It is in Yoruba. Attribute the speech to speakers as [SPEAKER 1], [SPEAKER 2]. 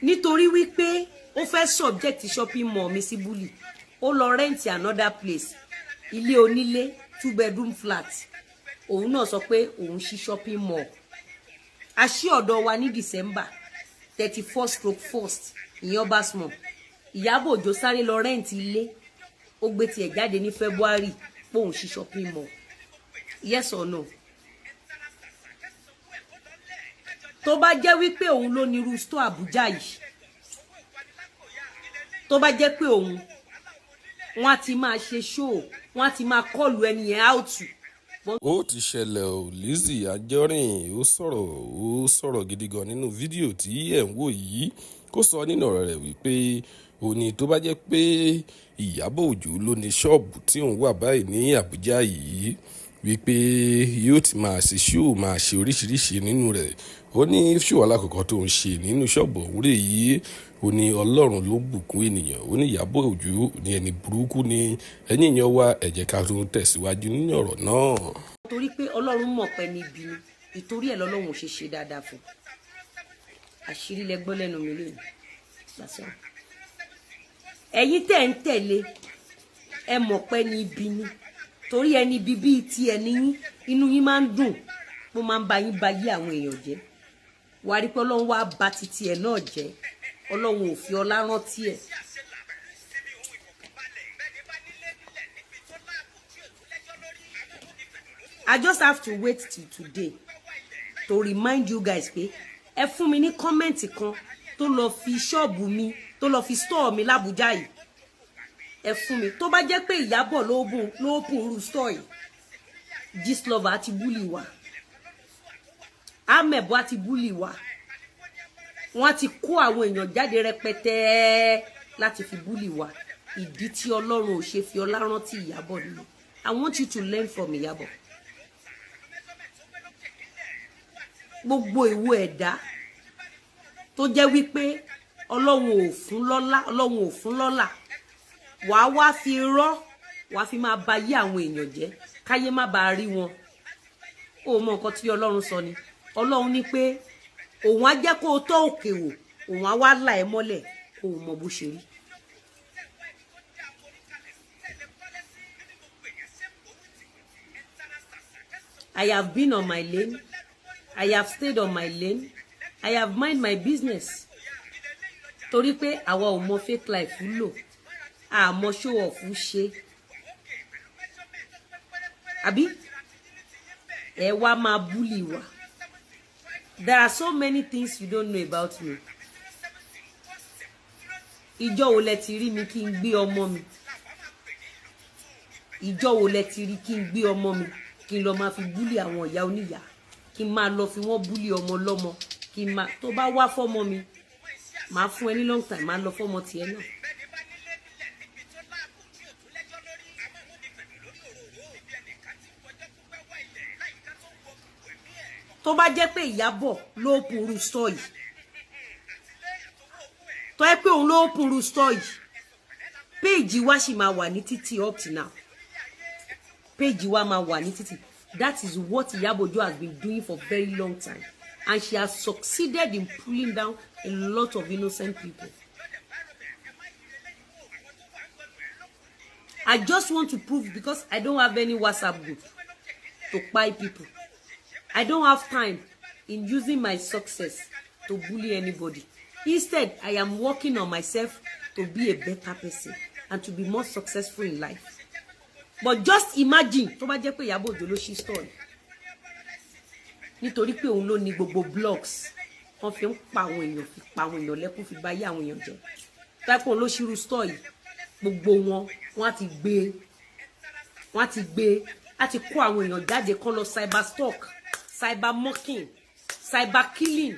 [SPEAKER 1] Nítorí wípé ó fẹ́ subject shopping mall mi sí bully, ó lọ rent another place, ilé onílé, two bedroom flat. Òun náà sọ pé òun ṣí shopping mall. A ṣí ọ̀dọ̀ wa ní December 31/1, ìyẹn ọba small. Ìyábọ̀ Òjó sáré lọ rent ilé, ó gbé tiẹ̀ jáde ní February pé òun ṣí shopping mall. Yes or no? Tó bá jẹ́ wípé òun ló ní irú store Àbújá yìí, tó bá jẹ́ pé òun, wọ́n á ti máa ṣe show, wọ́n á ti máa call ẹni yẹn out.
[SPEAKER 2] Ó ti ṣẹlẹ̀ ò, Lizzy Anjorin ó sọ̀rọ̀, ó sọ̀rọ̀ gidi gan nínú fídíò tí ẹ̀ ń wò yìí. Kó sọ nínú ọ̀rọ̀ rẹ̀ wípé ó ní tó bá jẹ́ pé Ìyábọ̀ Òjó ló ní ṣọ́ọ̀bù tí òun wà báyìí ní Àbújá yìí, wípé yóò ti máa ṣe show, máa ṣe oríṣiríṣi nínú rẹ̀. Ó ní show alákọ̀ọ́kọ́ tó ń ṣe nínú ṣọ́ọ̀bù òun rè yìí. Ó ní Ọlọ́run ló bùkún ènìyàn. Ó ní Ìyábọ̀ Òjó ní ẹni burúkú ni. Ẹ̀yin èèyàn wa, ẹ jẹ́ ká tún tẹ̀síwájú nínú ọ̀rọ̀ náà.
[SPEAKER 1] Torí pé Ọlọ́run mọ̀ pé níbi ni, ìtorí ẹ̀ lọ́lọ́run ò ṣe ṣe dáadáa fún. Àṣírí lẹ gbọ́ lẹ́nu mi lónìí lásán. Ẹ̀yin tẹ̀ ń tẹ̀lé, ẹ mọ̀ pé ní ibi ni, torí ẹni ibi bíi ti ẹ̀ níyín, inú yín máa ń dùn, mo máa ń ba yín ba yí àwọn èèyàn jẹ́. Wàá rí pé Ọlọ́run wá ba titi ẹ̀ náà jẹ́. Ọlọ́run ò fi ọlá rántí ẹ̀. I just have to wait till today to remind you guys pé ẹ fún mi ní comment kan tó lọ fi ṣọ́ọ̀bù mi, tó lọ fi store mi l'Ábújá yìí. Ẹ fún mi, tó bá jẹ́ pé Ìyábọ̀ ló open irú store yìí, Gistlover àti bully wa, Amẹ̀bọ àti bully wa, wọ́n ti kó àwọn èèyàn jáde rẹpẹtẹ láti fi bully wa. Ìdí tí Ọlọ́run ò ṣe fi ọlá rántí Ìyábọ̀ nìyẹn. I want you to learn from Ìyábọ̀. Gbogbo ìwọ ẹ̀dá tó jẹ́ wípé Ọlọ́run ò fún lọ́lá, Ọlọ́run ò fún lọ́lá, wàá wá fi rọ́, wàá fi máa ba yé àwọn èèyàn jẹ́, káyé má bàa rí wọn. Ó mọ nǹkan tí Ọlọ́run sọ ni. Ọlọ́run ní pé òun á jẹ́ kó o tọ́ òkè wò, òun á wá là ẹ́ mọ́lẹ̀ kó o mọ bó ṣe rí. I have been on my lane. I have stayed on my lane. I have mind my business. Torí pé àwa ò mọ fake life lò, àmọ́ show off ṣe. Àbí ẹ wá máa bully wa. There are so many things you don't know about me. Ìjọ́ wo lẹ ti rí mi kí n gbé ọmọ mi? Ìjọ́ wo lẹ ti rí kí n gbé ọmọ mi, kí n lọ máa fi bully àwọn ìyá oníyàá, kí n máa lọ fi wọ́n bully ọmọ lọ́mọ, kí n máa? Tó bá wá fọ́mọ mi, màá fún ẹ ní long time, máa lọ fọ́mọ tiẹ̀ náà. Tó bá jẹ́ pé Ìyábọ̀ ló purú sọ yìí, tó yẹ pé òun ló purú sọ yìí, péèjì wa sì máa wà ní títì up to now. Péèjì wa máa wà ní títì. That is what Ìyábọ̀ Òjó has been doing for very long time, and she has succeeded in pulling down a lot of innocent people. I just want to prove, because I don't have any WhatsApp group to buy people. I don't have time in using my success to bully anybody. Instead, I am working on myself to be a better person and to be more successful in life. But just imagine, tó bá jẹ́ pé Ìyábọ̀ Òjó ló ṣí store, nítorí pé òun ló ní gbogbo blogs wọ́n fi ń pa àwọn èèyàn, fi pa àwọn èèyàn lẹ́kún, fi bà ayé àwọn èèyàn jẹ́, táìpọ̀ òun ló ṣírú store yìí, gbogbo wọn, wọ́n á ti gbé, wọ́n á ti gbé, á ti kó àwọn èèyàn jáde kán lọ cyber stalk, cyber mocking, cyber killing.